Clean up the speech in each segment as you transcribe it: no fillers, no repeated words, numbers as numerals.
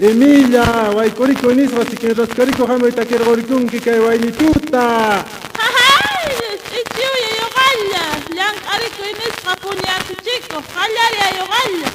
Emilia, wayk'urikuy nisqa chikin raskarikuy hamuy takirqurikunki kay waynituta. Jajay, ch'ichiuya yoqalla, llank'arikuy nisqa puñi atichikuq, qallariy yoqalla.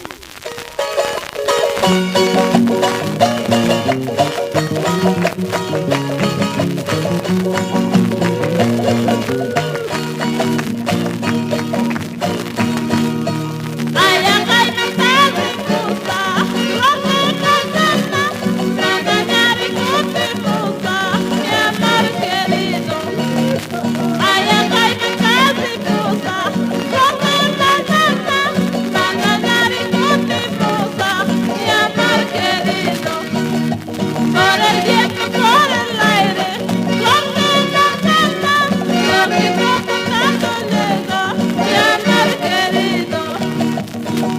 Por el viento, por el aire, flor de mañana, lo que toca tanto llega, mi amor querido.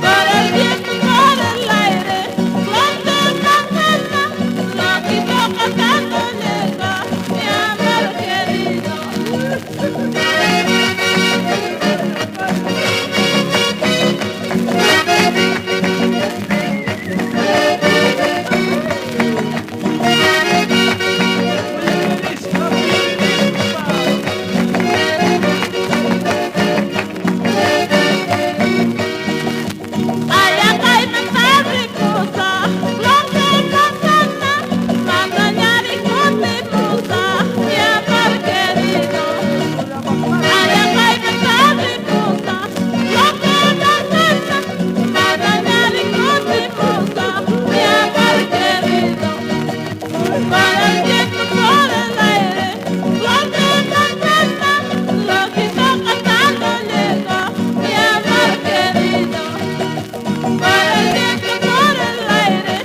Por el viento, por el aire, flor de mañana, lo que toca tanto llega, mi amor querido. Para el viento, por el aire, flor de mañana, lo que toca tanto llega, mi amor querido. Por el viento, por el aire,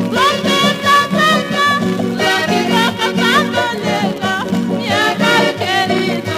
flor de mañana, lo que toca tanto llega, mi amor querido.